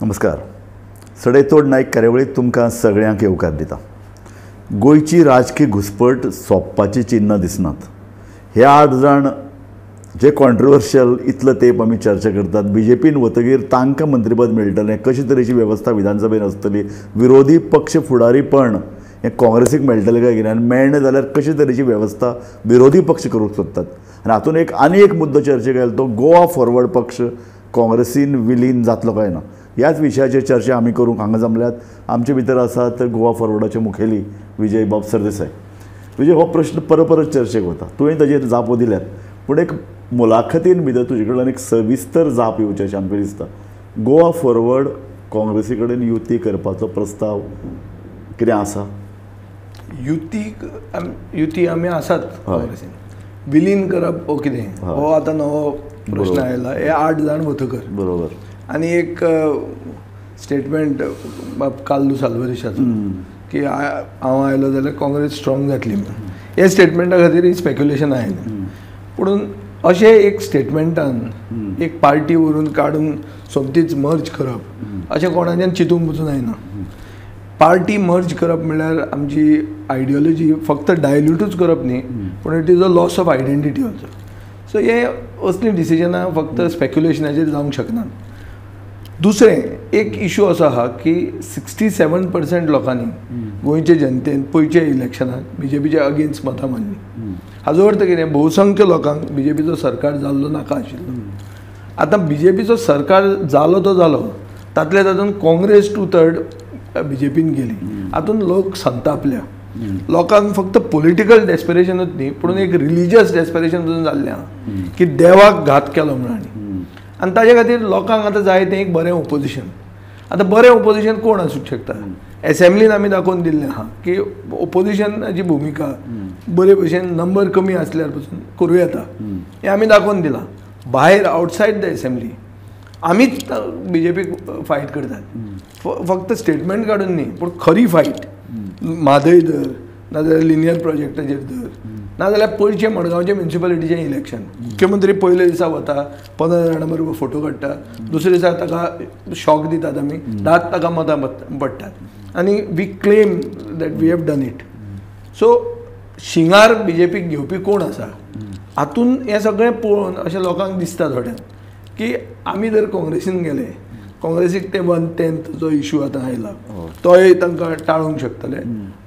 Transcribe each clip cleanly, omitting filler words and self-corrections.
नमस्कार. सडेतोड नायक कार्यावळीत तुमकां सगळ्यांक येवकार दिता. गोंयची राजकीय घुसपट सोंपपाची चिन्नां दिसनात. हे 8 जाण जे कॉन्ट्रोवर्शियल इतलो तेंप आमी चर्चा करतात, बीजेपीन वतगीर तांकां मंत्रीपद मेळटलें, कशी तरेची वेवस्था विधानसभेन आसतली, विरोधी पक्ष फुडारीपण हें काँग्रेसीक मेळटलें काय कितें, आनी मेळ्ळें जाल्यार कशी तरेची वेवस्था विरोधी पक्ष करूंक सोदतात. आनी हातूंत एक आनी एक मुद्दो चर्चेक आयलो तो गोवा फॉरवर्ड पक्ष काँग्रेसीन विलीन जातलो काय ना. ह्याच विशयाचेर चर्चा आमी करूंक हांगा जमल्यात. आमचे भितर आसात गोवा फॉरवर्डाचे मुखेली विजय बाब सरदेसाय. विजय, हो प्रश्न परत परत चर्चेक वता, तुवें ताजेर जापो दिल्यात, पूण एक मुलाखतीन भितर तुजे कडल्यान एक सविस्तर जाप येवची अशें आमकां दिसता. गोवा फॉरवर्ड काँग्रेसी कडेन युती करपाचो प्रस्ताव कितें आसा? युती आमी आसात काँग्रेसीन, विलीन करप हो कितें हो आतां नवो प्रश्न आयला. हे 8 जाण वतकर बरोबर. आनी एक स्टेटमेंट बाब कार्लूस आल्वारीशाचो की हांव आयलो जाल्यार काँग्रेस स्ट्रॉंग जातली म्हणून, हे स्टेटमेंटा खातीर स्पेक्युलेशन आयलें. पूण अशें एक स्टेटमेंटान एक पार्टी व्हरून काडून सोमतीच मर्ज करप अशें कोणाच्यान चिंतूंक पसून जायना. पार्टी मर्ज करप म्हणल्यार आमची आयडियोलॉजी फक्त डायल्युटूच करप न्ही, पूण it is a loss of identity also. So हे असलीं डिसिजनां फक्त स्पेक्युलेशनाचेर जावंक शकना. दुसरें एक इशू असो आहा की 67% लोकांनी गोंयचे जनतेन पयच्या इलेक्शनाक बीजेपीच्या अगेन्स्ट मतां मारलीं. हाजो अर्थ कितें, बहुसंख्य लोकांक बीजेपीचो सरकार जाल्लो नाका आशिल्लो. आतां बीजेपीचो सरकार जालो तो जालो, तातल्या तातूंत काँग्रेस 2/3 बीजेपीन गेली. हातूंत लोक संतापल्या. लोकांक फक्त पॉलिटिकल डेस्परेशनूच न्ही, पूण एक रिलिजियस डेस्परेशन पसून जाल्लें आहा की देवाक घात केलो म्हणून. आनी ताजे खातीर लोकांक आतां जाय तें एक बरें ओपोजिशन. आतां बरें ओपोजिशन कोण आसूंक शकता? एसेंब्लीन आमी दाखोवन दिल्लें आहा की ओपोजिशनाची भुमिका बरे भशेन नंबर कमी आसल्यार पसून करूं येता, हें आमी दाखोवन दिलां. भायर आवटसायड the assembly आमीच बीजेपीक फायट करतात, फक्त स्टेटमेंट काडून न्ही, पूण खरी फायट. म्हादय धर, नाजाल्यार लिनियर प्रोजेक्टाचेर धर, नाजाल्यार पयचे मडगांवचे म्युनिसिपालिटीचें इलेक्शन, मुख्यमंत्री पयले दिसा वता, 15 जाणां बरोबर फोटो काडटा, दुसरे दिसा ताका शॉक दितात आमी, 10 ताका मतां पडटात आनी we claim that we have done it. So शिंगार बीजेपीक घेवपी कोण आसा हातून हें सगळें पळोवन अशें लोकांक दिसता थोड्यांक की आमी जर काँग्रेसीन गेले, काँग्रेसीक ते 1/10 जो इशू आतां आयला तोय तांकां टाळूंक शकतले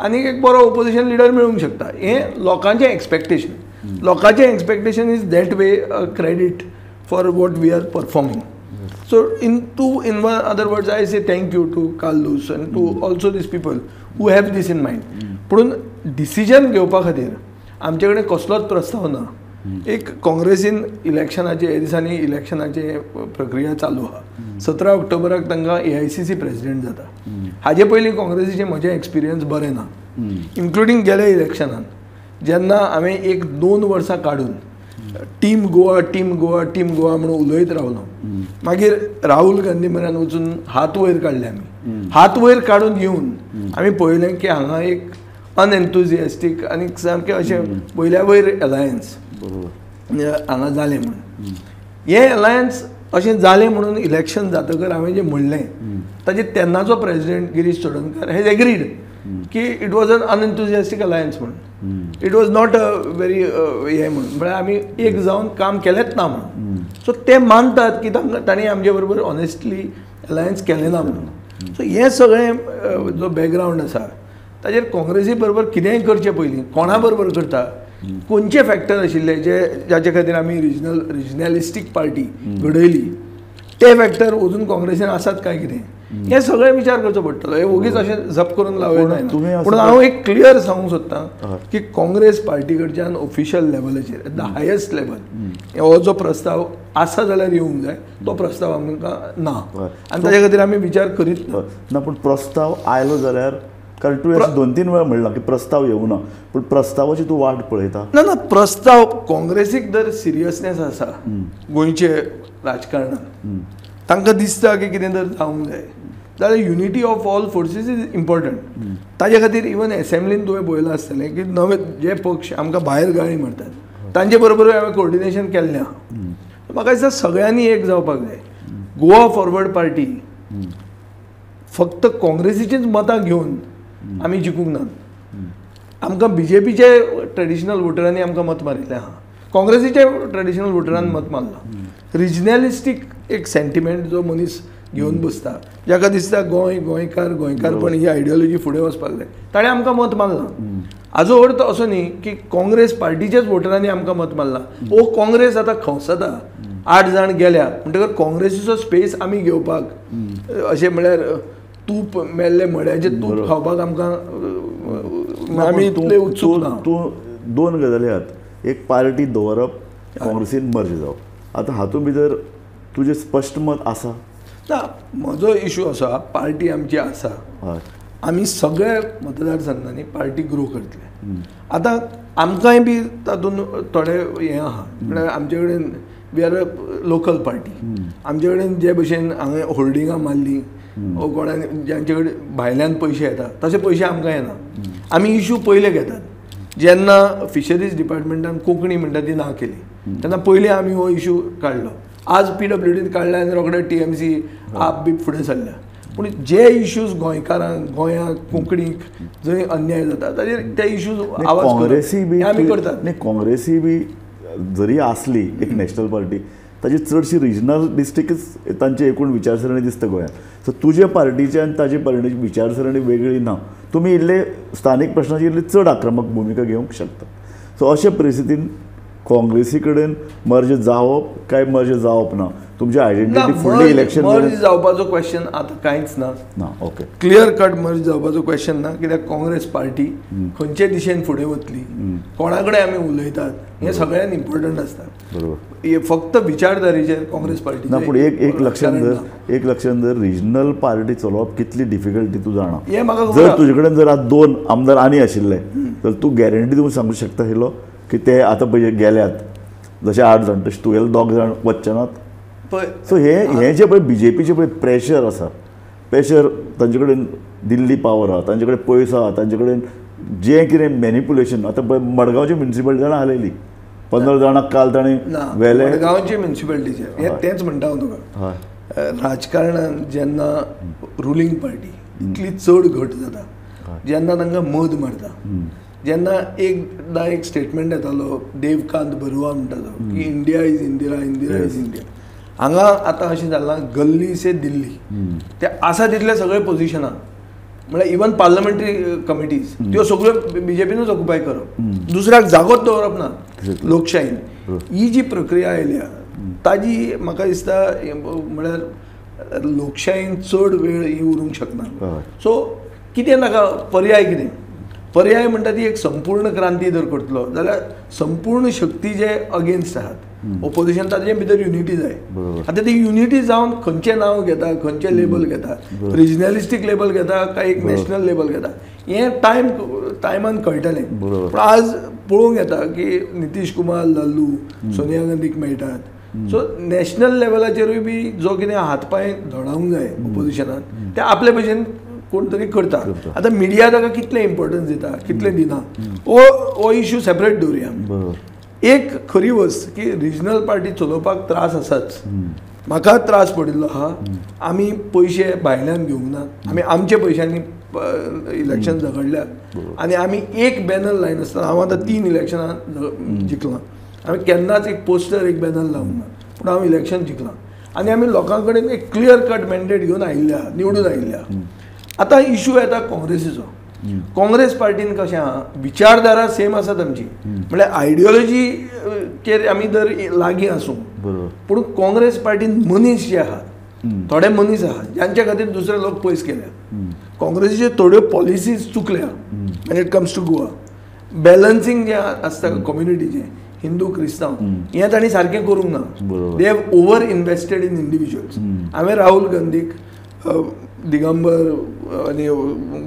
आनी एक बरो ओपोजिशन लिडर मेळूंक शकता. हें लोकांचें एक्सपेक्टेशन. लोकांचें expectation is that way credit for what we are performing. So in other words I say thank you to Carlos and to also these people who have this in mind. पूण decision घेवपा खातीर आमचे कडेन कसलोच प्रस्ताव ना. एक काँग्रेसीन इलेक्शनाचे हे दिसांनी इलेक्शनाचे प्रक्रिया चालू आहा. 17 ऑक्टोबराक तांकां AICC president जाता. हाजे पयलीं काँग्रेसीचें म्हजें एक्सपिरियन्स बरें ना, इन्क्लुडींग गेल्या इलेक्शनान जेन्ना हांवें 1-2 वर्सां काडून team Goa team Goa team Goa म्हणून उलयत रावलो. मागीर राहुल गांधी म्हऱ्यान वचून हात वयर काडले आमी. हात वयर काडून येवन आमी पळयलें की हांगा एक अनएन्थुजियास्टीक आनी सामकें अशें वयल्या वयर अलायन्स हांगा जालें म्हणून. हें अलायन्स अशें जालें म्हणून इलेक्शन जातकर हांवें जें म्हणलें ताजेर तेन्नाचो president Girish Chodankar has agreed की it was an unenthusiastic alliance म्हणून, it was not a very हें म्हणून, म्हळ्यार आमी एक जावन काम केलेंच ना म्हणून. सो ते मानतात की तांकां तांणी आमचे बरोबर ऑनेस्टली अलायन्स केलें ना म्हणून. सो हें सगळें जो बॅकग्रावंड आसा ताजेर काँग्रेसी बरोबर कितेंय करचें पयलीं कोणा बरोबर करता, खंयचे फॅक्टर आशिल्ले जे जाचे खातीर आमी रिजनलिस्टीक पार्टी घडयली, ते फॅक्टर अजून काँग्रेसीन आसात काय कितें हें सगळें विचार करचो पडटलो. हें ओगीच अशें जप करून लावं जायना. पूण हांव एक क्लियर सांगूंक सोदतां की काँग्रेस पार्टी कडच्यान ऑफिशियल लेवलाचेर एट the highest level हो जो प्रस्ताव आसा जाल्यार येवंक जाय, तो प्रस्ताव आमकां ना आनी ताजे खातीर आमी विचार करीत ना. पूण प्रस्ताव आयलो जाल्यार, कारण तुवें 2-3 वेळा म्हणलां की प्रस्ताव येवना, पूण प्रस्तावाची तूं वाट पळयता. ना ना, प्रस्ताव काँग्रेसीक जर सिरियसनेस आसा गोंयचे राजकारणान, तांकां दिसता की कितें जर जावंक जाय जाल्यार unity of all forces is important. ताजे खातीर इवन एसेंब्लीन तुवें पळयलां आसतलें की नवे जे पक्ष आमकां भायर गाळी मारतात तांचे बरोबर हांवें कोऑर्डिनेशन केल्लें आहा. म्हाका दिसता सगळ्यांनी एक जावपाक जाय. गोवा फॉरवर्ड पार्टी फक्त काँग्रेसीचीच मतां घेवन आमी जिखूंक ना. आमकां बीजेपीचे ट्रेडिशनल वोटरांनी आमकां मत मारिल्लें आहा, काँग्रेसीचे ट्रेडिशनल वोटरान मत मारलां. रिजनलिस्टीक एक सेंटिमेंट जो मनीस घेवन बसता, जाका दिसता गोंय गोंयकार गोंयकारपण ही आयडियोलॉजी फुडें वचपाक जाय, ताणें आमकां मत मारलां. हाजो अर्थ असो न्ही की काँग्रेस पार्टीच्याच वोटरांनी आमकां मत मारलां. ओ काँग्रेस आतां खंवसता, 8 जाण गेल्या म्हणटकर काँग्रेसीचो स्पेस आमी घेवपाक अशें म्हळ्यार तूप मेल्ले मड्याचें तूप खावपाक आमकां आमी इतले उत्सूक ना. तूं दोन गजाली आहात, एक पार्टी दवरप, काँग्रेसीन मर्ज जावप. आतां हातूंत भितर तुजें स्पश्ट मत आसा ना? म्हजो इशू आसा, पार्टी आमची आसा, आमी सगळे मतदारसंघांनी पार्टी ग्रो करतले. आतां आमकांय बी तातूंत थोडे हें आहा, म्हळ्यार आमचे कडेन we are a local party, आमचे कडेन जे भशेन हांवें होल्डिंगां मारली वो कोणाक जांचे कडेन भायल्यान पयशे येता तशे पयशे आमकां येना. आमी इशू पयले घेतात. जेन्ना फिशरीज डिपार्टमेंटान कोंकणी म्हणटा ती ना केली तेन्ना पयलीं आमी हो इशू काडलो. आज PWDन काडला आनी रोखडे TMC आप बी फुडें सरल्या. पूण जे इश्यूज गोंयकारांक, गोंयांक, कोंकणीक जंय अन्याय जाता ताजेर ते इश्यूज आवाज काँग्रेसी बी आमी करतात. न्ही, काँग्रेसी बी जरी आसली एक नॅशनल पार्टी, ताजी चडशी रिजनल डिस्ट्रिक्टच तांची एकूण विचारसरणी दिसता गोंयांत. सो तुजे पार्टीचे आनी ताजे पार्टीची विचारसरणी वेगळी ना, तुमी इल्ले स्थानीक प्रश्नाची इल्ली चड आक्रमक भुमिका घेवंक शकता. सो अशे परिस्थितीन काँग्रेसी कडेन मर्ज जावप काय मर्ज जावप ना, तुमची आयडेंटिटी फुडले इलेक्शन मर्ज जावपाचो क्वेश्चन आतां कांयच ना. ना, ओके, क्लियर कट मर्ज जावपाचो क्वेश्चन ना, कित्याक काँग्रेस पार्टी खंयचे दिशेन फुडें वतली, कोणा कडेन आमी उलयतात हें सगळ्यांत इम्पॉर्टंट आसता. बरोबर, फक्त विचारधारेचेर काँग्रेस पार्टी ना. पूण एक लक्षांत धर, एक लक्षांत धर, रिजनल पार्टी चलोवप कितली डिफिकल्टी तूं जाणा. हें म्हाका जर तुजे कडेन जर आज 2 आमदार आनी आशिल्ले तर तूं गॅरंटी दिवंक सांगूंक शकता आशिल्लो की ते आतां पळय गेल्यात जशे 8 जाण तशे तुगेले 2 जाण वचचे नात. सो हे जे पळय बीजेपीचे पळय प्रेशर आसा, प्रेशर तांचे कडेन दिल्ली पावर आहा, तांचे कडेन पयसो आहा, तांचे कडेन जें कितें मॅनिपुलेशन. आतां पळय मडगांवची म्युनिसिपालिटी जाणां हालयली, 15 जाणांक काल ताणें व्हेले. मडगांवची म्युनिसिपालिटीचेर हें तेंच म्हणटा हांव तुका, राजकारणान जेन्ना रुलींग पार्टी इतली चड घट जाता, जेन्ना तांकां मद मारता, जेन्ना एकदां एक स्टेटमेंट येतालो देवकांत बरुआ म्हणटा तो की India is Indira, Indira is India. हांगा आतां अशें जालां गल्ली से दिल्ली, ते आसा तितले सगळे पोजिशनां, म्हळ्यार इवन पार्लमेंटरी कमिटीज त्यो सगळ्यो बीजेपीनूच ऑक्युपाय करप, दुसऱ्याक जागोच दवरप ना लोकशाहीन. ही जी प्रक्रिया आयल्या ताजी म्हाका दिसता म्हळ्यार लोकशाहीन चड वेळ ही उरूंक शकना. सो कितें नाका पर्याय, कितें पर्याय म्हणटा ती एक संपूर्ण क्रांती जर करतलो जाल्यार संपूर्ण शक्ती जे अगेन्स्ट आहात ओपोजिशन ताजे भितर युनिटी जाय. आतां ती युनिटी जावन खंयचें नांव घेता, खंयचें लेबल घेता, रिजनलिस्टीक लेबल घेता काय एक नॅशनल लेबल घेता, हें टायमान कळटलें. पूण आज पळोवंक येता की नितीश कुमार, लालू, सोनिया गांधीक मेळटात. सो नॅशनल लेवलाचेरूय बी जो कितें हात पांय धोडावंक जाय ओपोजिशनान ते आपले भशेन कोण तरी करता. आतां मिडिया ताका कितलें इम्पॉर्टन्स दिता कितलें दिना हो इशू सेपरेट दवरुया. एक खरी वस्त की रिजनल पार्टी चलोवपाक त्रास आसाच, म्हाका त्रास पडिल्लो आहा. आमी पयशे भायल्यान घेवंक ना, आमी आमच्या पयशांनी इलेक्शन झगडल्यात आनी आमी एक बॅनर लायनासतना, हांव आतां 3 इलेक्शनां जिखलां, आमी केन्नाच एक पोस्टर एक बॅनर लावंक ना, पूण हांव इलेक्शन जिखलां आनी आमी लोकां कडेन एक क्लियर कट मॅन्डेट घेवन आयिल्ले आहा, निवडून आयिल्ले आहा. आतां इशू येता काँग्रेसीचो. काँग्रेस पार्टीन कशें आहा, विचारधारा सेम आसात आमची, म्हळ्यार आयडियोलॉजीचेर आमी जर लागीं आसूं, पूण काँग्रेस पार्टीन मनीस जे आहात, थोडे मनीस आहात जांच्या खातीर दुसरे लोक पयस केल्या. काँग्रेसीच्यो थोड्यो policies चुकल्या when it comes to Goa. Balancing जें आसता कम्युनिटीचें, हिंदू क्रिस्तांव, हें तांणी सारकें करूंक ना. They have over invested in individuals. हांवें राहुल गांधीक, दिगंबर आनी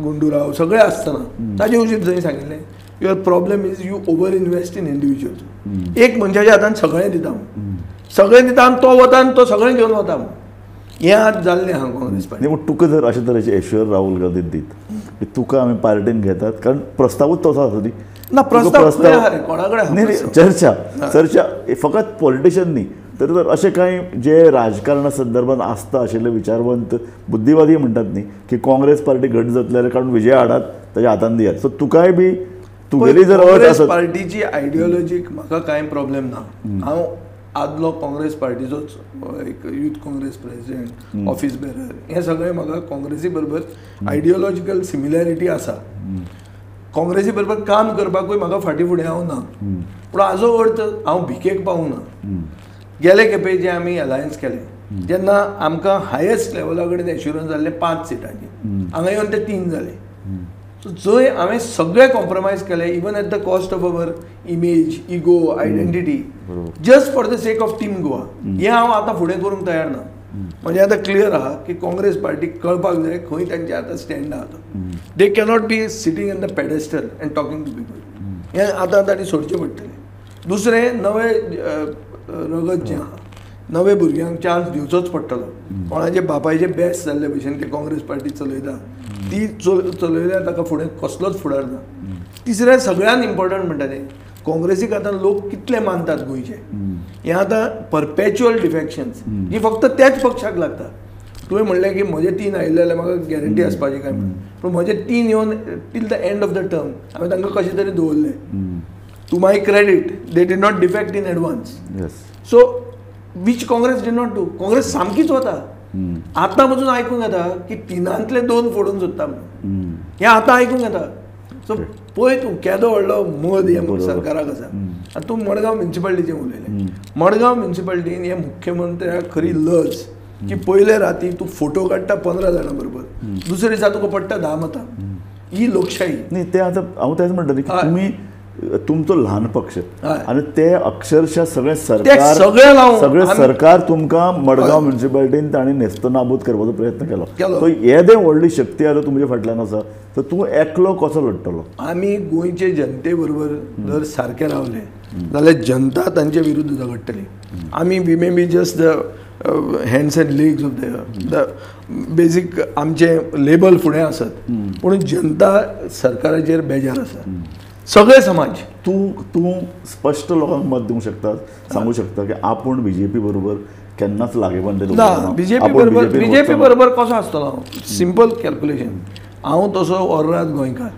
गुंडूराव सगळे आसतना ताजे वशीन थंय सांगिल्लें, your problem is you over invest in individuals. एक मनशाच्या हातान सगळें दिता, सगळें दिता आनी तो वता आनी तो सगळें घेवन वता. हें आज जाल्लें आहा काँग्रेस पार्टी. पूण तुका जर अशे तरेचे एश्युअर राहुल गांधी दीत तुका आमी पार्टीन घेतात, कारण प्रस्तावूच तसो आसा न्ही. ना प्रस्ताव कोणा कडेन चर्चा चर्चा फकत पॉलिटिशियन न्ही, तर अशें कांय जे राजकारणा संदर्भात आसता आशिल्ले विचारवंत बुद्धिवादी म्हणटात न्ही की काँग्रेस पार्टी घट जातली जाल्यार काडून विजय हाडात ताच्या हातान दियात. सो तुकाय बी तुगेली जर अट आसत पार्टीची आयडियोलॉजीक म्हाका कांय प्रॉब्लेम ना. हांव आदलो काँग्रेस पार्टीचोच एक youth Congress president, office bearer, हें सगळें म्हाका काँग्रेसी बरोबर आयडियोलॉजिकल सिमिलॅरिटी आसा. काँग्रेसी बरोबर काम करपाकूय म्हाका फाटीं फुडें हांव ना, पूण हाजो अर्थ हांव भिकेक पावूंक ना. गेले खेपे जे आमी अलायन्स केलें तेन्ना आमकां हायेस्ट लेवला कडेन एश्युरन्स जाल्लें 5 सिटांची, हांगा येवन ते 3 जाले. सो जंय हांवें सगळें कॉम्प्रोमायज केलें, even at the cost of our image, ego, identity, just for the sake of team Goa, हें हांव आतां फुडें करूंक तयार ना. म्हणजे आतां क्लियर आहा की काँग्रेस पार्टीक कळपाक जाय खंय तांचें आतां स्टँड आहा तो. They cannot be sitting in the pedestal and talking to people. हें आतां तांणी सोडचें पडटलें. दुसरें, नवें रगत जें आहा, नवे भुरग्यांक चान्स दिवचोच पडटलो. कोणाचे बापायचे बेस्ट जाल्ले भशेन ते काँग्रेस पार्टी चलयता, ती चलयल्यार ताका फुडें कसलोच फुडार ना. तिसरें सगळ्यांत इम्पॉर्टंट म्हणटा तें, काँग्रेसीक आतां लोक कितले मानतात गोंयचे, हें आतां परपेच्युअल डिफॅक्शन्स ही फक्त त्याच पक्षाक लागता. तुवें म्हणलें की म्हजे 3 आयिल्ले जाल्यार म्हाका गॅरंटी आसपाची काय म्हणून, पूण म्हजे 3 येवन till the end of the term हांवें तांकां कशें तरी दवरलें. To my credit they did not defect in advance. So which Congress did not do. Congress सामकीच वता. आतां पसून आयकूंक येता की 3 2 फोडूंक सोदता म्हणून, हें आतां आयकूंक येता. सो पळय तूं केदो व्हडलो मद हें सरकाराक आसा. आतां तूं मडगांव म्युनिसिपालिटीचें उलयलें. मडगांव म्युनिसिपालिटीन हे मुख्यमंत्र्याक खरी लज की पयले राती तूं फोटो काडटा 15 जाणां बरोबर, दुसरे दिसा तुका पडटा 10 मतां. ही लोकशाही न्ही. तें आतां हांव तेंच म्हणटा की तुमी तुमचो ल्हान पक्ष आनी ते अक्षरशः सगळें सरकार सगळें सरकार तुमकां मडगांव म्युनिसिपालिटीन तांणी नेस्तनाबूद करपाचो प्रयत्न केलो. सो येदें व्हडली शक्ती आतां तुमच्या फाटल्यान आसा, तर तूं एकलो कसो लढटलो? आमी गोंयचे जनते बरोबर जर सारके रावले जाल्यार जनता तांचे विरुद्ध झगडटली. आमी we may be just the hands and legs of the basic आमचें लेबल फुडें आसत, पूण जनता सरकाराचेर बेजार आसा. सगळे समाज तूं तूं स्पश्ट लोकांक मत दिवंक शकता, सांगू शकता की आपूण बीजेपी बरोबर केन्नाच लागेबंद ना. बीजेपी बरोबर कसो आसतलो हांव? Simple calculation. हांव तसो ओर्राद गोंयकार,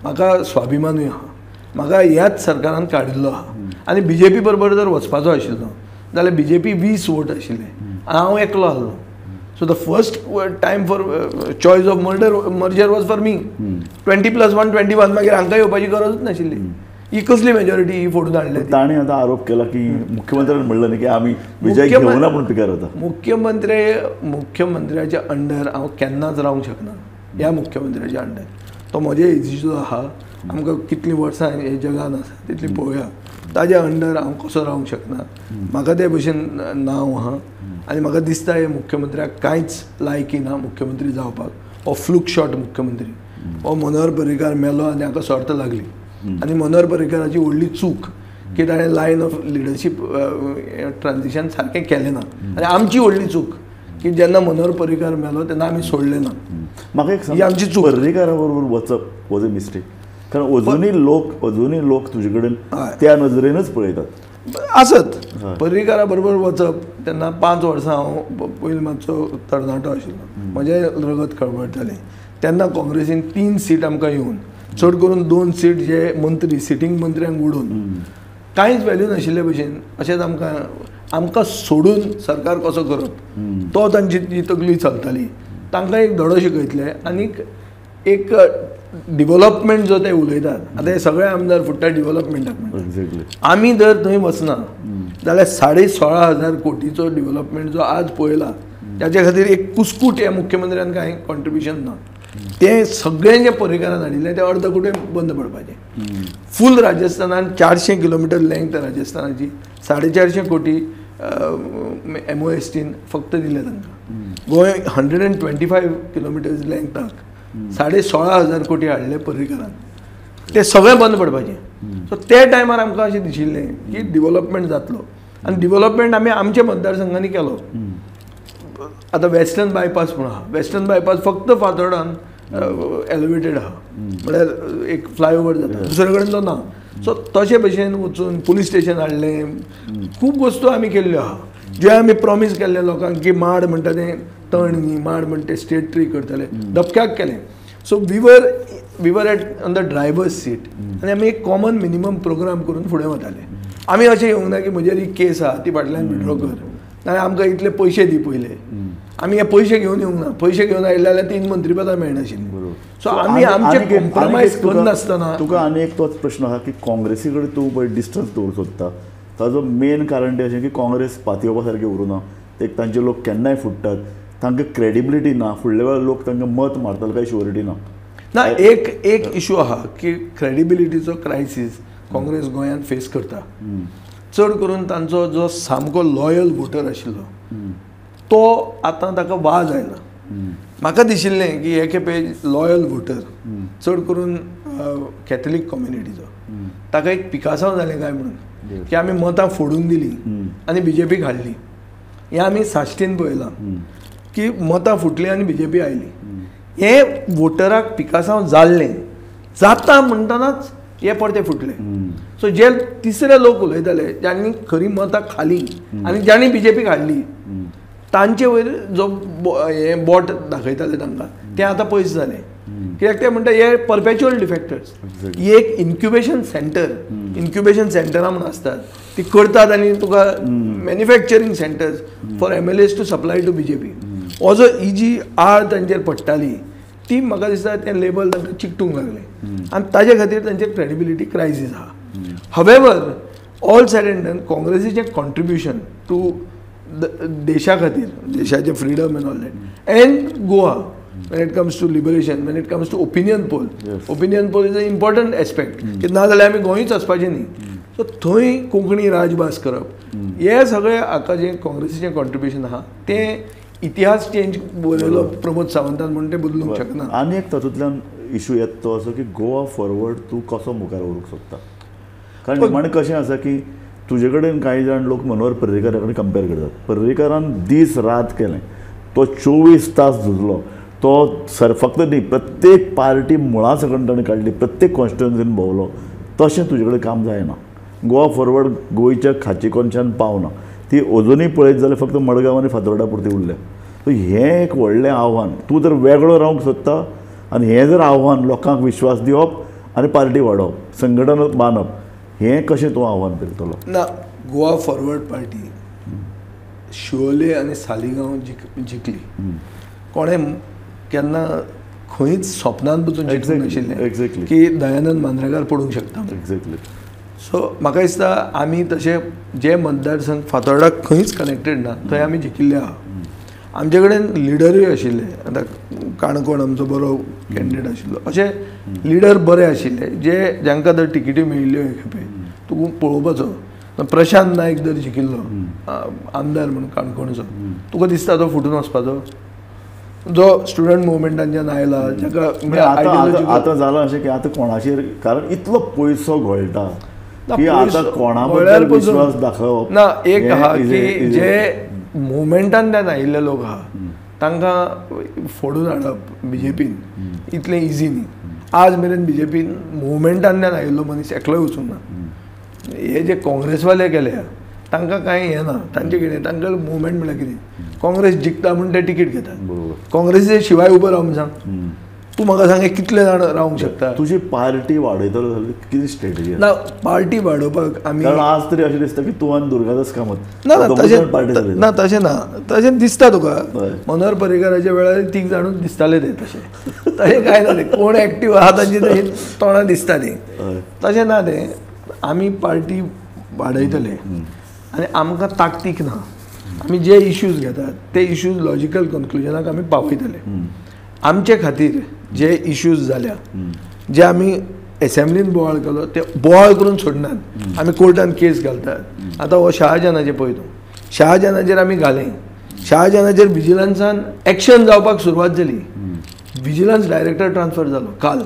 म्हाका स्वाभिमानूय आहा, म्हाका ह्याच सरकारान काडिल्लो आहा. आनी बीजेपी बरोबर जर वचपाचो आशिल्लो जाल्यार बीजेपी 20 वोट आशिल्ले आनी हांव एकलो आसलो. So the first time for choice of merger was for me. 20 + 1 21. मागीर हांकां येवपाची गरजूच नाशिल्ली. ही कसली मेजॉरिटी ही फोडून हाडली? तांणी आतां आरोप केला की मुख्यमंत्र्यान म्हणलें न्ही की आमी विजय घेवना म्हूण पिकार वता. मुख्यमंत्र्याच्या अंडर हांव केन्नाच रावंक शकना. ह्या मुख्यमंत्र्याच्या अंडर तो म्हजे एजीचो आहा, आमकां कितलीं वर्सां हे जगान आसा तितलीं पळोवया. ताज्या अंडर हांव कसो रावंक शकना? म्हाका ते भशेन नांव आहा आनी म्हाका दिसता हे मुख्यमंत्र्याक कांयच लायकी ना मुख्यमंत्री जावपाक. हो फ्लूक शॉट मुख्यमंत्री. हो मनोहर पर्रीकार मेलो आनी हाका सर्त लागली. आनी मनोहर पर्रीकाराची व्हडली चूक की ताणें लायन ऑफ लिडरशीप ट्रान्जिशन सारकें केलें ना. आनी आमची व्हडली चूक की जेन्ना मनोहर पर्रीकार मेलो तेन्ना आमी सोडलें ना. म्हाका एक सांग, आमची चूक पर्रीकारा बरोबर वचप वॉज अ मिस्टेक, कारण अजुनूय लोक तुजे कडेन त्या नजरेनच पळयतात आसत. पर्रीकारा बरोबर वचप तेन्ना 5 वर्सां हांव पयलीं मातसो तरणाटो आशिल्लो, म्हजें रगत खळबळटालें. तेन्ना काँग्रेसीन 3 सीट आमकां येवन, चड करून 2 सीट जे मंत्री सिटींग मंत्र्यांक उडोवन कांयच व्हॅल्यू नाशिल्ले भशेन अशेंच आमकां आमकां सोडून सरकार कसो करप तो तांची जी तकली चलताली. तांकां एक धडो शिकयतले आनीक एक डिवलपमेंट जो ते उलयतात. आतां हे सगळे आमदार फुट्टा डिवलपमेंटाक म्हणटा. आमी जर थंय वचना जाल्यार 16,500 कोटीचो डिवलपमेंट जो आज पळयला ताचे खातीर एक कुस्कूट ह्या मुख्यमंत्र्यान कांय कॉन्ट्रिब्युशन ना. तें सगळें जें पर्रीकारान हाडिल्लें तें अर्द कुटे बंद पडपाचें. फूल राजस्थानान 400 किलोमिटर लेंथ राजस्थानाची 450 कोटी MOSTन फक्त दिले तांकां. गोंय 125 किलोमिटर्स लेंथाक 16,500 कोटी हाडले पर्रीकारान, ते सगळें बंद पडपाचें. सो ते टायमार आमकां अशें दिशिल्लें की डिवलपमेंट जातलो आनी डिवलपमेंट आमी आमच्या मतदारसंघांनी केलो. आतां वेस्टर्न बायपास म्हूण आहा, वेस्टर्न बायपास फक्त फातोर्डान एलिवेटेड आहा, म्हळ्यार एक फ्लायओवर जाता, दुसरे कडेन तो ना. सो तशे भशेन वचून पुलीस स्टेशन हाडलें, खूब वस्तू आमी केल्ल्यो आहा जे आमी प्रॉमीस केल्ले लोकांक की माड म्हणटा तें तण न्ही, माड म्हणटा तें स्टेट ट्री करतले, धपक्याक केलें. So we were at on the driver's seat आनी आमी एक कॉमन मिनिमम प्रोग्राम करून फुडें वताले. आमी अशें येवंक ना की म्हजेर ही केस आहा ती फाटल्यान विड्रॉ कर, नाल्यार आमकां इतले पयशे दी पयले. आमी हे पयशे घेवन येवंक ना, पयशे घेवन आयले जाल्यार 3 मंत्रीपदां मेळनाशिल्लीं. सो आमी आमचे कॉम्प्रोमायज करनासतना. तुका आनी एक तोच प्रश्न आहा की काँग्रेसी कडेन तूं पळय डिस्टन्स दवरूंक सोदता, ताजो मेन कारण तें अशें की काँग्रेस पातयेवपा सारकें उरूना, ते तांचे लोक केन्नाय फुट्टात, तांकां क्रेडिबिलिटी ना, फुडल्या वेळार लोक तांकां मत मारतले काय शुअरिटी ना. ना, एक एक इशू आहा की क्रेडिबिलिटीचो क्रायसीस काँग्रेस गोंयांत फेस करता. चड करून तांचो जो सामको लॉयल वोटर आशिल्लो तो आतां ताका वाज आयला. म्हाका दिशिल्लें की हे खेपे लॉयल वोटर चड करून कॅथलीक कम्युनिटीचो ताका एक पिकासांव जालें काय म्हणून की आमी मतां फोडून दिली आनी बीजेपीक हाडली. हें आमी साश्टीन पळयलां की मतां फुटलीं आनी बीजेपी आयली. हें वोटराक पिकासांव जाल्लें जाता म्हणटनाच हे परते फुटले. सो जे तिसरे लोक उलयताले ज्यांनी खरी मतां खाली आनी ज्यांनी बीजेपीक हाडली तांचे वयर जो हें बोट दाखयताले तांकां तें आतां पयस जालें. कित्याक ते म्हणटा हे परपेच्युअल डिफेक्टर्स, ही एक इन्क्युबेशन सेंटर, इन्क्युबेशन सेंटरां म्हूण आसतात ती करतात आनी तुका manufacturing centres for MLAs to supply to BJP. हो जो ही जी आळ तांचेर पडटाली ती म्हाका दिसता तें लेबल तांकां चिकटूंक लागलें आनी ताजे खातीर तांचेर क्रेडिबिलिटी क्रायसीस आहा. However all said and done काँग्रेसीचें contribution to देशा खातीर, देशाचें freedom and all that and Goa when it comes to liberation, when it comes to opinion poll, yes. Opinion poll is an important aspect. की ना जाल्यार आमी गोंयूच वचपाचें न्ही. So थंय कोंकणी राजभास करप हे सगळें हाका जें काँग्रेसीचें कॉन्ट्रिब्युशन आहा तें इतिहास चेंज बरयलो प्रमोद सावंतान म्हूण तें बदलूंक शकना. आनी एक तातूंतल्यान इशू येता तो असो की गोवा फॉरवर्ड तूं कसो मुखार व्हरूंक सोदता, कारण निमाणें कशें आसा की तुजे कडेन कांय जाण लोक मनोहर पर्रीकारा कडेन कंपेर करतात. पर्रीकारान दीस रात केलें, तो 24 तास झुजलो, तो सर फक्त न्ही प्रत्येक पार्टी मुळा सकयल ताणें काडली, प्रत्येक कॉन्स्टिट्युएन्सीन भोंवलो. तशें तुजे कडेन काम जायना. गोवा फॉरवर्ड गोंयच्या खाची कोनशान पावना, ती अजुनूय पळयत जाल्यार फक्त मडगांव आनी फातोर्डा पुरती उरल्या. सो हें एक व्हडलें आव्हान. तूं जर वेगळो रावंक सोदता आनी हें जर आव्हान लोकांक विश्वास दिवप आनी पार्टी वाडोवप, संघटन बांदप, हें कशें तूं आव्हान पेलतलो? ना, गोवा फॉरवर्ड पार्टी शिवोले आनी सालिगांव जिखली. कोणें केन्ना खंयच स्वप्नांत पसून जिखूंक नाशिल्लें की दयानंद मांद्रेकार पडूंक शकता. एक्झॅक्टली. सो म्हाका दिसता आमी तशे जे मतदारसंघ फातोर्डाक खंयच कनेक्टेड ना थंय आमी जिखिल्ले आहा. आमचे कडेन लिडरूय आशिल्ले, आतां काणकोण आमचो बरो कॅन्डिडेट आशिल्लो, अशे लिडर बरे आशिल्ले जे जांकां जर तिकेटी मेळिल्ल्यो हे खेपे तूं पळोवपाचो. प्रशांत नायक जर जिखिल्लो आमदार म्हणून काणकोणचो, तुका दिसता तो फुटून वचपाचो? जो स्टुडंट मुवमेंटांच्यान आयला जाका आतां जालां अशें की आतां कोणाचेर, कारण इतलो पयसो घोळटा की आतां कोणा बद्दल विश्वास दाखोवप ना. एक आहा की जे मुवमेंटांतल्यान आयिल्ले लोक आहा तांकां फोडून हाडप बीजेपीन इतलें इजी न्ही. आज मेरेन बीजेपीन मुवमेंटांतल्यान आयिल्लो मनीस एकलोय वचूंक ना. हे जे काँग्रेसवाले गेले तांकां कांय हें ना, तांचें कितें, तांकां मुवमेंट म्हणल्यार कितें, काँग्रेस जिखता म्हूण ते तिकीट घेतात. काँग्रेसी शिवाय उबो रावूंक सांग, तूं म्हाका सांग कितले जाण रावंक शकता? तुजी पार्टी वाडयतलो जाल्यार कितें स्ट्रेटजी? ना, पार्टी वाडोवपाक आमी आज तरी अशें दिसता की तूं आनी दुर्गादास कामत. ना तशें ना, तशें ना, तशें दिसता तुका. मनोहर पर्रीकाराच्या वेळार तीग जाणूच दिसताले ते, तशें तशें कांय ना, कोण एक्टीव आहा तांची तशी तोंडां दिसतालीं. तशें ना, तें आमी पार्टी वाडयतले आनी आमकां ताकतीक ना. आमी जे इश्यूज घेतात ते इश्यूज लॉजिकल कन्क्लुजनाक आमी पावयतले. आमचे खातीर जे इश्यूज जाल्या, जे आमी एसेंब्लीन बोवाळ केलो ते बोवाळ करून सोडनात, आमी कोर्टान केस घालतात. आतां हो शाहजहानाचेर पळय तूं, शाहजहानाचेर आमी घालें, शाहजहानाचेर विजिलन्सान एक्शन जावपाक सुरवात जाली. विजिलन्स डायरेक्टर ट्रान्सफर जालो काल,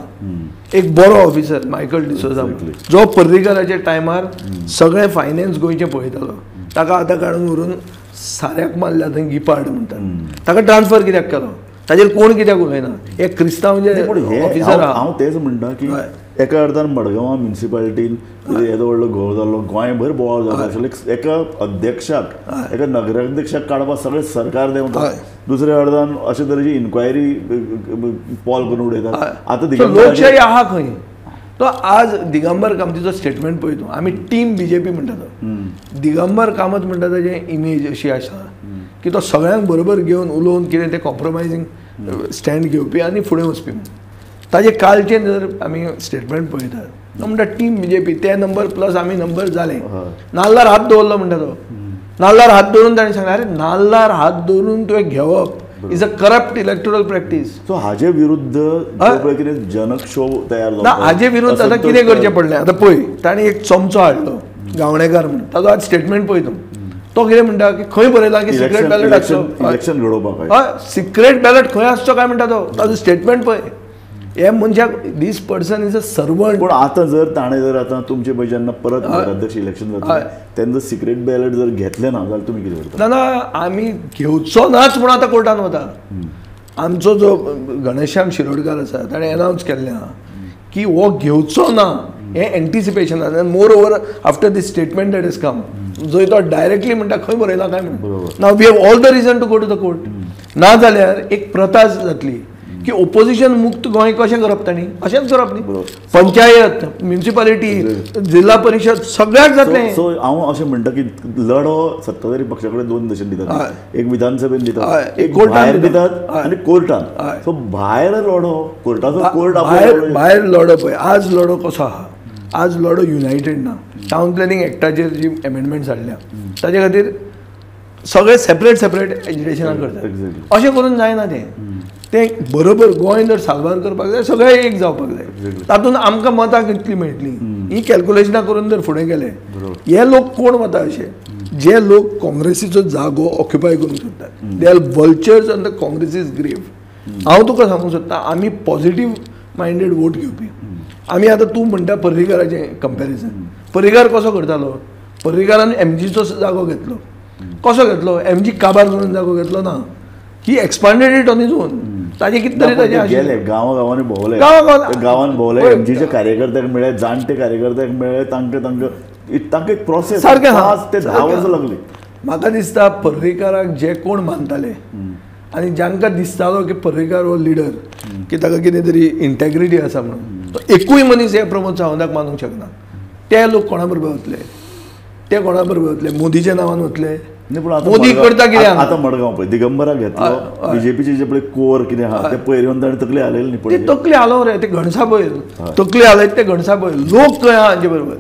एक बरो ऑफिसर मायकल डिसोजा, जो पर्रीकाराच्या टायमार सगळें फायनान्स गोंयचें पळयतालो, ताका आतां काडून व्हरून साऱ्याक मारल्या थंय गिपार्ड म्हणटात, ताका ट्रान्सफर कित्याक केलो? ताजेर कोण कित्याक उलयना? एक क्रिस्तांव जे ऑफिसर. हांव तेच म्हणटा की एका अर्थान मडगांवां म्युनिसिपालिटीन येदो व्हडलो घोळ जालो, गोंयभर बोवाळ जालो आशिल्लो. एका अध्यक्षाक, एका नगराध्यक्षाक काडपाक सगळें सरकार देंवता, दुसऱ्या अर्थान अशे तरेची इन्क्वायरी पॉल करून उडयतात. आतां लोकशाही आहा खंय? तो आज दिगंबर कामतीचो स्टेटमेंट पळय तूं, आमी टीम बीजेपी म्हणटा तो. दिगंबर कामत म्हणटा ताजें इमेज अशी आसा की तो सगळ्यांक बरोबर घेवन उलोवन कितें तें कॉम्प्रोमायजींग स्टँड घेवपी आनी फुडें वचपी. ताजे कालचें जर आमी स्टेटमेंट पळयतात तो म्हणटा टीम बीजेपी, ते नंबर प्लस आमी नंबर जाले. नाल्लार हात दवरलो म्हणटा तो. नाल्लार हात दवरून ताणें सांगलें, अरे नाल्लार हात दवरून तुवें घेवप is a corrupt electoral practice. So हाजे विरुद्ध कितें जनक्षोभ तयार जालो ना, हाजे विरुद्ध आतां कितें करचें पडलें? आतां पळय ताणें एक चमचो हाडलो गावणेकार म्हणून, ताजो आज स्टेटमेंट पळय तूं. तो कितें म्हणटा की खंय बरयलां की सिक्रेट बॅलट आसचो, इलेक्शन घडोवपाक. हय, सिक्रेट बॅलट खंय आसचो काय म्हणटा तो. ताजो स्टेटमेंट पळय. हे मनशाक this person is a servant. पूण आतां जर ताणें जर आतां तुमचे पळय जेन्ना परत नगराध्यक्ष इलेक्शन जातलें तेन्ना सिक्रेट बॅलट जर घेतलें ना जाल्यार तुमी कितें करता? ना ना, आमी घेवचो नाच म्हूण आतां कोर्टान वता. आमचो जो गणेश्याम शिरोडकार आसा ताणें एनावन्स केल्लें आहा की हो घेवचो ना, हें एन्टिसिपेशन आसा. Moreover after this statement that is come, जंय तो डायरेक्टली म्हणटा खंय बरयला काय म्हणून. Now we have all the reason to go to the court. ना जाल्यार एक प्रथा जातली की ओपोजिशन मुक्त गोंय कशें करप तांणी? अशेंच करप न्ही, पंचायत, म्युनिसिपालिटी, जिल्हा परिशद सगळ्याक जातलें. सो हांव अशें म्हणटा की लढो सत्ताधारी पक्षा कडेन दोन दशेन दितात, एक विधानसभेन दितात, एक भायर दितात आनी कोर्टान. सो भायर लढो, कोर्टाचो कोर्ट भायर लढो पळय आज लढो कसो आहा? आज लढो युनायटेड ना. टावन प्लॅनिंग एक्टाचेर जी एमेंडमेंट्स हाडल्या ताजे खातीर सगळे सेपरेट सेपरेट एजिटेशनां करतात. अशें करून जायना तें. तें बरोबर गोंय जर साल्वार करपाक जाय सगळें एक जावपाक जाय. तातूंत आमकां मतां कितलीं मेळटलीं ही कॅल्कुलेशनां करून जर फुडें गेले, हे लोक कोण वता अशे जे लोक काँग्रेसीचो जागो ऑक्युपाय करूंक सोदतात, they are vultures on the Congress grave. हांव तुका सांगूंक सोदता, आमी पॉझिटीव मायंडेड वोट घेवपी. आमी आतां तूं म्हणटा पर्रीकाराचें कंपॅरिजन, पर्रीकार कसो करतालो? पर्रीकारान एमजीचो जागो घेतलो. कसो घेतलो? एमजी काबार करून जागो घेतलो ना, he expanded it on his own. ताजे कितें तरी ताजे गेले गांवा गांवांनी भोंवले, गांवांत भोंवले, एमजीचे कार्यकर्त्याक मेळ्ळे, जाणटे कार्यकर्त्याक मेळ्ळे, तांकां तांकां तांकां एक प्रोसेस सारकें 5 ते 10 वर्सां लागली. म्हाका दिसता पर्रीकाराक जे कोण मानताले आनी जांकां दिसतालो की पर्रीकार हो लिडर, की ताका कितें तरी इंटेग्रिटी आसा म्हणून, तो एकूय मनीस हे प्रमोद सावंताक मानूंक शकना. ते लोक कोणा बरोबर वतले? ते कोणा बरोबर वतले? मोदीच्या नांवान वतले? मोदी करता कितें? आतां मडगांव पळय दिगंबराक घेतलो, बीजेपीचे जे पळय कोर कितें आहा ते पयर येवन ताणें तकली हालयली न्ही, ते तकली हालोव रे, ते घणसा पयर तकली हालयत, ते घणसा पयर लोक खंय आहा हांचे बरोबर?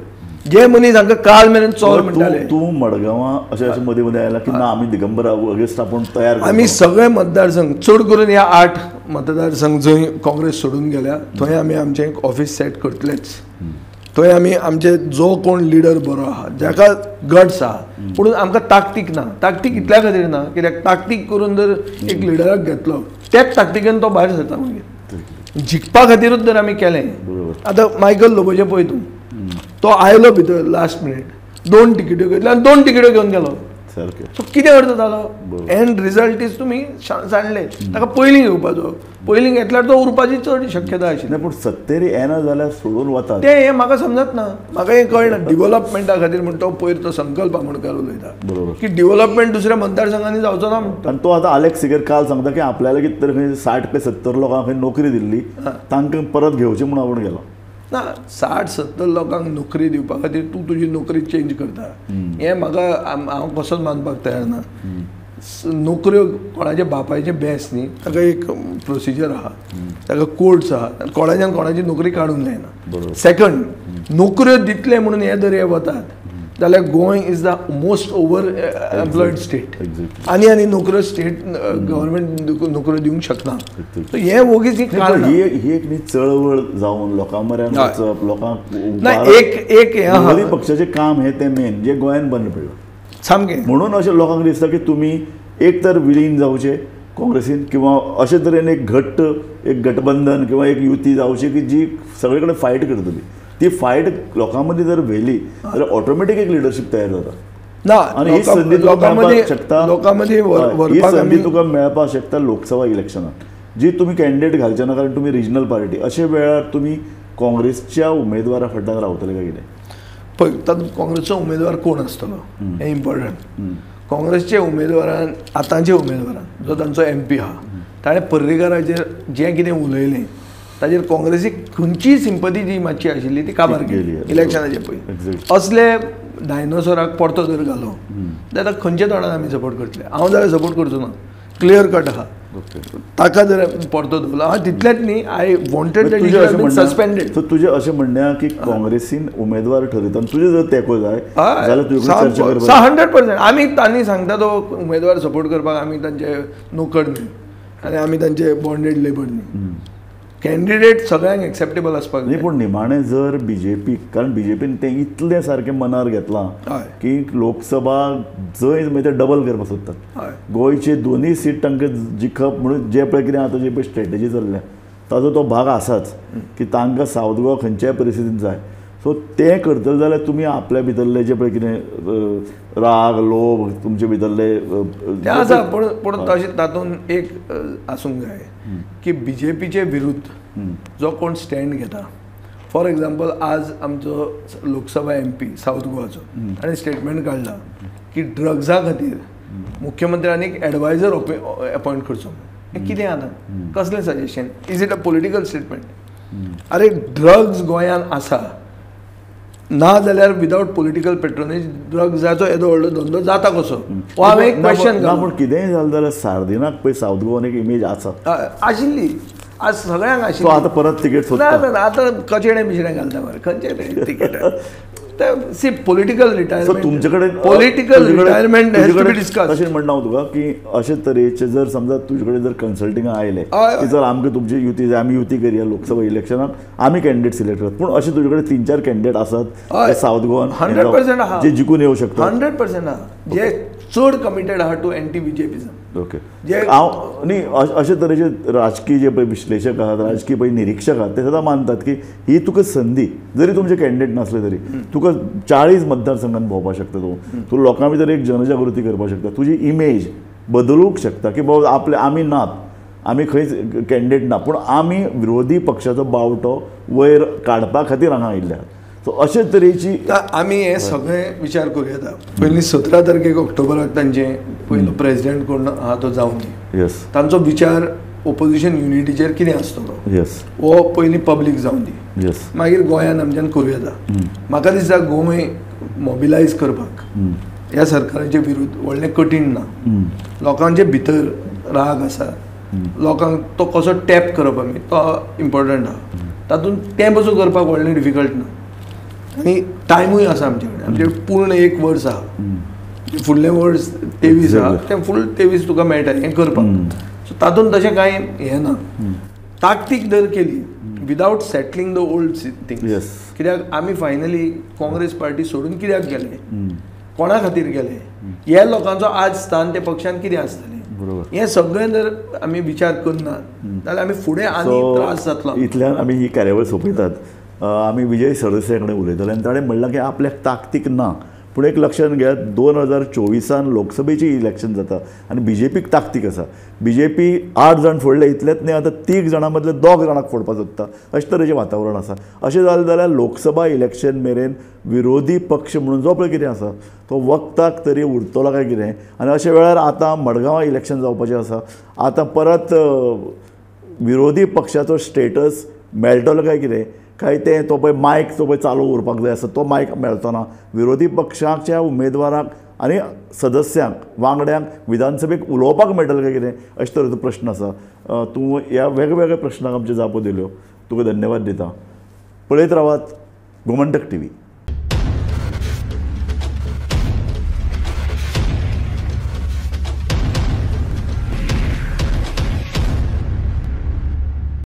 जे मनीस हांकां काल मेरेन चोर म्हणटाले. तूं मडगांवां अशें अशें मदीं मदीं आयला की ना आमी दिगंबरा अगेन्स्ट आपूण तयार. आमी सगळे मतदारसंघ, चड करून ह्या 8 मतदारसंघ जंय काँग्रेस सोडून गेल्या थंय आमी आमचें एक ऑफीस सेट करतलेच. थंय आमी आमचे जो कोण लिडर बरो आहा, जाका गट्स आहा, पूण आमकां ताकतीक ना. ताकतीक इतल्या खातीर ना कित्याक ताकतीक करून जर एक लिडराक घेतलो त्याच ताकतिकेन तो भायर सरता. मागीर जिखपा खातीरूच जर आमी केलें. आतां मायकल लोबोचें पळय तूं, तो आयलो भितर लास्ट मिनीट, 2 तिकेट्यो घेतल्यो आनी 2 तिकेट्यो घेवन गेलो. सो कितें अर्थ जालो? एंड रिजल्ट is तुमी सांडले. ताका पयलीं घेवपाचो, पयलीं घेतल्यार तो उरपाची चड शक्यता आशिल्ली. पूण सत्तेर येना जाल्यार सोडून वता तें, हें म्हाका समजत ना, म्हाका हें कळना. डिवलपमेंटा खातीर म्हण तो पयर तो संकल्प आमोणकार उलयता की डिवलपमेंट दुसऱ्या मतदारसंघांनी जावचो ना म्हणटा. आनी तो आतां आलेक्स सिकेर काल सांगता की आपल्याला कितें तरी खंय 60 ते 70 लोकांक खंय नोकरी दिल्ली, तांकां परत घेवची म्हूण आपूण गेलो. ना, 60-70 लोकांक नोकरी दिवपा खातीर तूं तुजी नोकरी चेंज करता हें म्हाका हांव कसोच मानपाक तयार ना. नोकऱ्यो कोणाच्या बापायचें बेस न्ही, ताका एक प्रोसिजर आहा, ताका कोर्ट्स आहा, कोणाच्यान कोणाची नोकरी काडूंक जायना. सेकंड, नोकऱ्यो दितले म्हणून हे दर हे वतात जाल्यार Goa is the most over employed state. आनी आनी नोकऱ्यो स्टेट गव्हर्मेंट नोकऱ्यो दिवंक शकना. सो हें वोगीच ही ही एक न्ही चळवळ जावन लोकां मऱ्यान वचप, लोकांक ना एक एक विरोधी पक्षाचें काम हें तें मेन जें गोंयांत बंद पडलां सामकें. म्हणून अशें लोकांक दिसता की तुमी एक तर विलीन जावचें काँग्रेसीन किंवा अशे तरेन एक घट्ट एक गटबंधन किंवा एक युती जावची की जी सगळे कडेन फायट करतली. ती फायट लोकां मदीं जर व्हेली जाल्यार ऑटोमॅटीक एक लिडरशीप तयार जाता. ना, आनी ही संदी तुका मेळपाक शकता, लोकां मदीं ही संदी तुका मेळपाक शकता लोकसभा इलेक्शनाक. जी तुमी कॅन्डिडेट घालचे ना कारण तुमी रिजनल पार्टी, अशे वेळार तुमी काँग्रेसच्या उमेदवारा फाटल्यान रावतले काय कितें? पळय, तातूंत काँग्रेसचो उमेदवार कोण आसतलो हें इम्पॉर्टंट. काँग्रेसच्या उमेदवारान, आतांच्या उमेदवारान जो तांचो एमपी आहा ताणें पर्रीकाराचेर जें कितें उलयलें ताजेर काँग्रेसीक खंयचीय सिंपती जी मातशी आशिल्ली ती काबार केली इलेक्शनाचे पयलीं. असले डायनोसोराक परतो जर घालो जाल्यार खंयच्या तोंडान आमी सपोर्ट करतले? हांव जाल्यार सपोर्ट करचो ना, क्लियर कट आहा. ताका जर परतो दवरलो हांव तितलेंच न्ही, I wanted that suspended. So तुजें अशें म्हणणें आहा की काँग्रेसीन उमेदवार ठरयता तुजें जर तेंको जाय जाल्यार तुजे 100% आमी तांणी सांगता तो उमेदवार सपोर्ट करपाक आमी तांचे नोकर न्ही आनी आमी तांचे बॉन्डेड लेबर न्ही. कॅन्डिडेट सगळ्यांक एक्सेप्टेबल आसपाक न्ही. पूण निमाणें जर बीजेपी, कारण बीजेपीन तें इतलें सारकें मनार घेतलां की लोकसभा जंय मागीर ते डबल करपाक सोदतात, गोंयचे दोनूय सीट तांकां जिखप म्हणून जे पळय कितें आतां जे पळय स्ट्रेटजी चल्ल्या ताजो तो भाग आसाच की तांकां सावथ गोवा खंयच्याय परिस्थितीन जाय. सो तें करतले जाल्यार तुमी आपल्या भितरले जे पळय कितें राग लोभ तुमचे भितरले ते आसा. पूण पूण तशें तातूंत एक आसूंक जाय की बीजेपीचे विरुद्ध जो कोण स्टँड घेता, फॉर एग्जाम्पल आज आमचो लोकसभा एमपी सावथ गोवाचो ताणें स्टेटमेंट काडला की ड्रग्सा खातीर मुख्यमंत्र्यांनी एक एडवायजर अपॉयंट करचो. हें कितें आतां कसलें suggestion? Is it a political statement? अरे ड्रग्स गोंयांत आसा ना जाल्यार विदावट पॉलिटिकल पेट्रोनेज ड्रग्साचो येदो व्हडलो धंदो जाता कसो? हो हांवें एक क्वेश्चन. पूण कितेंय जालें जाल्यार सार्दिनाक पळय सावथ गोवान एक इमेज आसा आशिल्ली, आज सगळ्यांक आशिल्ली. आतां परत तिकेट सोदता ना, आतां कचेडे मिशेडे घालता मरे, खंयचे तिकेट? सी पॉलिटिकल रिटायरमेंट तुमचे कडेन political retirement has to be discuss. तशें म्हणना हांव तुका की अशे तरेचे जर समजा तुजे कडेन जर कन्सल्टिंग आयलें की जर आमकां तुमची युती जाय, आमी युती करया लोकसभा इलेक्शनाक, आमी कॅन्डिडेट सिलेक्ट करतात, पूण अशे तुजे कडेन 3-4 कॅन्डिडेट आसात सावथ गोवान 100% आहा जे जिखून येवं शकता? 100% आहा जे चड कमिटेड आहा टू एंटी बीजेपीझम. ओके, हांव न्ही अशे तरेचे राजकीय जे पळय विश्लेशक आहात, राजकीय पळय निरिक्षक आहात, ते सदां मानतात की ही तुका संदी, जरी तुमचे कॅन्डिडेट नासले तरी तुका 40 मतदारसंघात भोंवपाक शकता, तूं तूं लोकां भितर एक जनजागृती करपाक शकता, तुजी इमेज बदलूंक शकता की बाबा आपले आमी नात, आमी खंयच कॅन्डिडेट ना, पूण आमी विरोधी पक्षाचो बावटो वयर काडपा खातीर हांगा आयिल्ले आहात. सो अशे तरेची आमी हे सगळे विचार करूं येता. पयलीं 17 तारखेक ऑक्टोबराक तांचे पयलो प्रेजिडेंट कोण आहा तो जावं दी, येस, तांचो विचार ओपोजिशन युनिटीचेर कितें आसतलो, येस, हो पयलीं पब्लीक जावं दी, येस, मागीर गोंयान आमच्यान करूं येता. म्हाका दिसता गोंय मोबिलायज करपाक ह्या सरकाराचे विरुद्ध व्हडलें कठीण ना. लोकांचे भितर राग आसा, लोकांक तो कसो टॅप करप आमी तो इम्पॉर्टंट आहा, तातूंत तें पसून करपाक व्हडलें डिफिकल्ट ना. आनी टायमूय आसा आमचे कडेन, आमचे पूर्ण एक वर्स आहा, फुडलें वर्स 23 आहा, तें फूल 23 तुका मेळटा हें करपाक. सो तातूंत तशें कांय हें ना. ताकतीक जर केली without settling the old things, कित्याक आमी फायनली काँग्रेस पार्टी सोडून कित्याक गेले, कोणा खातीर गेले, ह्या लोकांचो आज स्थान त्या पक्षान कितें आसतलें, हें सगळें जर आमी विचार करना जाल्यार आमी फुडें आनी त्रास जातलो. इतल्यान आमी ही कार्यावळ सोंपयतात. आमी विजय सरदेसाय कडेन उलयताले आनी ताणें म्हणलां की आपल्याक ताकतीक ना, पूण एक लक्षांत घेयात 2024 लोकसभेची इलेक्शन जाता आनी बीजेपीक ताकतीक आसा. बीजेपी 8 जाण फोडले इतलेंच न्ही, आतां 3 जाणां मदले 2 जाणांक फोडपाक सोदता, अशे तरेचें वातावरण आसा. अशें जालें जाल्यार लोकसभा इलेक्शन मेरेन विरोधी पक्ष म्हणून जो पळय कितें आसा तो वखदाक तरी उरतलो काय कितें. आनी अशे वेळार आतां मडगांवां इलेक्शन जावपाचें आसा, आतां परत विरोधी पक्षाचो स्टेटस मेळटलो काय कितें, काय तें तो पळय मायक तो पळय चालू उरपाक जाय आसा तो मायक मेळचो ना. विरोधी पक्षाच्या उमेदवारांक आनी सदस्यांक वांगड्यांक विधानसभेक उलोवपाक मेळटलें काय कितें, अशे तरेचो प्रश्न आसा. तूं ह्या वेगवेगळ्या प्रश्नांक आमच्यो जापो दिल्यो, तुका धन्यवाद दिता. पळयत रावात गोमंतक टीव्ही.